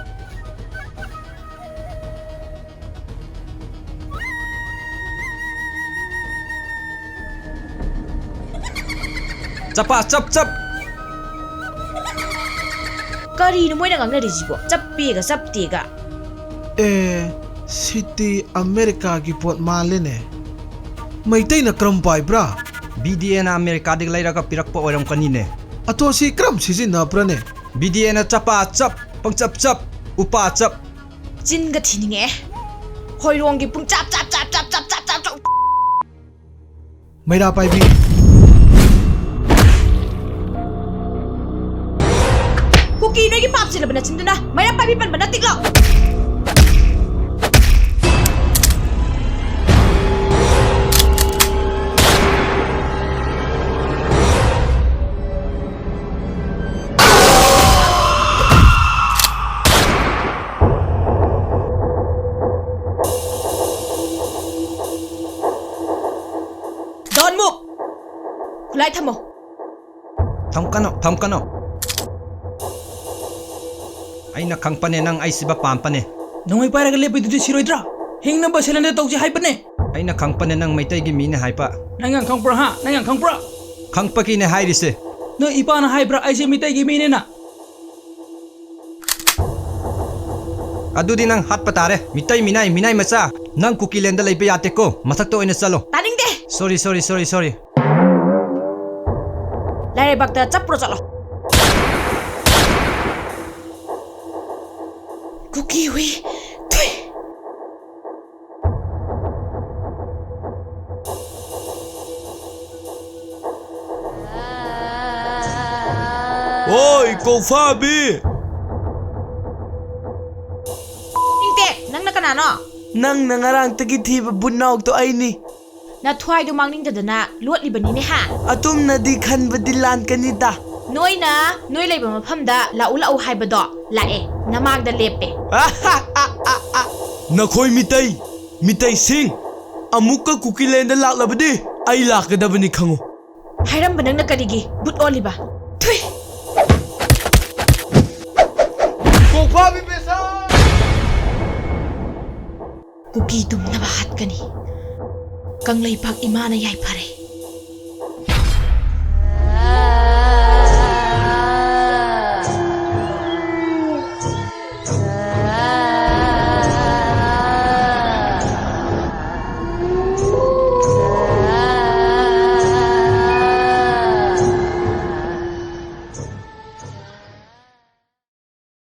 ꯆꯄꯥ ꯆꯞ ꯆꯞ꯫ ꯀꯔꯤꯅꯣ ꯃꯣꯏꯅ ꯉꯥꯡꯅꯔꯤꯁꯤꯕꯣ? ꯆꯞꯄꯦꯒ ꯆꯞꯇꯦꯒ꯫ ꯑꯦ, ꯁꯤꯗꯤ ꯑꯃꯦꯔꯤꯀꯥꯒꯤ ꯄꯣꯠ ꯃꯥꯜꯂꯦꯅꯦ꯫ ꯃꯩꯇꯩꯅ ꯀꯔꯝ ꯄꯥꯏꯕ꯭ꯔꯥ? ꯕꯤ ꯗꯤ ꯑꯦꯅ ꯑꯃꯦꯔꯤꯀꯥꯗꯒꯤ ꯂꯩꯔꯒ ꯄꯤꯔꯛꯄ ꯑꯣꯏꯔꯝꯒꯅꯤꯅꯦ꯫ ꯑꯗꯣ ꯁꯤ ꯀꯔꯝ ꯁꯤꯖꯤꯟꯅꯕ꯭ꯔꯥꯅꯦ? ꯕꯤ ꯗꯤ ꯑꯦꯅ ꯆꯄꯥ ꯆꯞ, ꯄꯪꯆꯞ ꯆꯞ, ꯎꯄꯥ ꯆꯞ꯫ ꯆꯤꯟꯒ ꯊꯤꯅꯤꯡꯉꯛꯑꯦ꯫ ꯍꯣꯏꯔꯣꯡꯒꯤ ꯄꯨꯡ ꯆꯞ ꯆꯞ ꯆꯞ ꯆꯞ ꯆꯞ ꯆꯞ ꯆꯞ꯫ ꯃꯩꯔꯥ ꯄꯥꯏꯕꯤ꯫ ꯀꯨꯀꯤ ꯅꯣꯏꯒꯤ ꯄꯥꯞ ꯆꯦꯜꯂꯕ ꯅꯆꯤꯟꯗꯨꯅ ꯃꯩꯔꯥ ꯄꯥꯏꯕꯤ ꯄꯟꯕ ꯅꯠꯇꯤꯛꯂꯣ꯫ Don't move! ꯈꯨꯠꯂꯥꯏ ꯊꯝꯃꯣ꯫ ꯊꯝꯀꯅꯨ, ꯊꯝꯀꯅꯨ꯫ ꯑꯩꯅ ꯈꯪꯄꯅꯦ ꯅꯪ ꯑꯩ ꯁꯤꯕ ꯄꯥꯝꯄꯅꯦ꯫ ꯅꯣꯡꯃꯩ ꯄꯥꯏꯔꯒ ꯂꯦꯞꯄꯤꯗꯨꯗꯤ ꯁꯤꯔꯣꯏꯗ꯭ꯔꯥ? ꯍꯤꯡꯅꯕ surrender ꯇꯧꯁꯤ ꯍꯥꯏꯕꯅꯦ꯫ ꯑꯩꯅ ꯈꯪꯄꯅꯦ ꯅꯪ ꯃꯩꯇꯩꯒꯤ ꯃꯤꯅꯦ ꯍꯥꯏꯕ꯫ ꯅꯪ ꯌꯥꯝ ꯈꯪꯕ꯭ꯔꯥ, ꯍꯥ? ꯅꯪ ꯌꯥꯝ ꯈꯪꯕ꯭ꯔꯥ? ꯈꯪꯄꯒꯤꯅꯦ ꯍꯥꯏꯔꯤꯁꯦ꯫ ꯅꯣꯏ ꯏꯄꯥꯅ ꯍꯥꯏꯕ꯭ꯔꯥ ꯑꯩꯁꯦ ꯃꯤꯇꯩꯒꯤ ꯃꯤꯅꯦꯅ? ꯑꯗꯨꯗꯤ ꯅꯪ ꯍꯥꯠꯄ ꯇꯥꯔꯦ꯫ ꯃꯤꯇꯩ ꯃꯤꯅꯥꯏ, ꯃꯤꯅꯥꯏ ꯃꯆꯥ꯫ ꯅꯪ ꯀꯨꯀꯤꯂꯦꯟꯗ ꯂꯩꯕ ꯌꯥꯗꯦꯀꯣ꯫ ꯃꯊꯛꯇ ꯑꯣꯏꯅ ꯆꯠꯂꯣ꯫ ꯇꯥꯅꯤꯡꯗꯦ꯫ Sorry, sorry, sorry, sorry꯫ ꯂꯥꯏꯔꯩꯕꯥꯛꯇ ꯆꯠꯄ꯭ꯔꯣ ꯆꯠꯂꯣ꯫ ꯀꯨꯀꯤ ꯍꯨꯏ꯫ ꯊꯨꯏ꯫ ꯑꯣꯏ, ꯀꯣꯐꯥꯕꯤ! ꯏꯪꯇꯦꯛ, ꯅꯪꯅ ꯀꯅꯥꯅꯣ? ꯅꯪꯅ ꯉꯔꯥꯡꯇꯒꯤ ꯊꯤꯕ ꯕꯨꯠꯅꯥꯎꯗꯣ ꯑꯩꯅꯤ꯫ ꯅꯊ꯭ꯋꯥꯏꯗꯣ ꯃꯥꯡꯅꯤꯡꯗꯗꯅ ꯂꯣꯠꯂꯤꯕꯅꯤꯅꯦ ꯍꯥ? ꯑꯗꯨꯝꯅꯗꯤ ꯈꯟꯕꯗꯤ ꯂꯥꯟꯀꯅꯤꯗ꯫ ꯅꯣꯏꯅ ꯅꯣꯏ ꯂꯩꯕ ꯃꯐꯝꯗ ꯂꯥꯛꯎ ꯂꯥꯛꯎ ꯍꯥꯏꯕꯗꯣ ꯂꯥꯛꯑꯦ, ꯅꯃꯥꯡꯗ ꯂꯦꯞꯄꯦ꯫ ꯅꯈꯣꯏ ꯃꯤꯇꯩ, ꯃꯤꯇꯩꯁꯤꯡ, ꯑꯃꯨꯛꯀ ꯀꯨꯀꯤꯂꯦꯟꯗ ꯂꯥꯛꯂꯕꯗꯤ ꯑꯩ ꯂꯥꯛꯀꯗꯕꯅꯤ ꯈꯪꯉꯨ꯫ ꯍꯥꯏꯔꯝꯕ ꯅꯪꯅ ꯀꯔꯤꯒꯤ ꯕꯨꯠ ꯑꯣꯜꯂꯤꯕ? ꯊꯨꯏ! ꯀꯣꯡꯐꯥꯕꯤ ꯄꯦꯁꯥ! ꯀꯨꯀꯤ ꯇꯨꯝꯅꯕ ꯍꯥꯠꯀꯅꯤ꯫ ꯀꯪꯂꯩꯄꯥꯛ ꯏꯃꯥꯅ ꯌꯥꯏꯐꯔꯦ꯫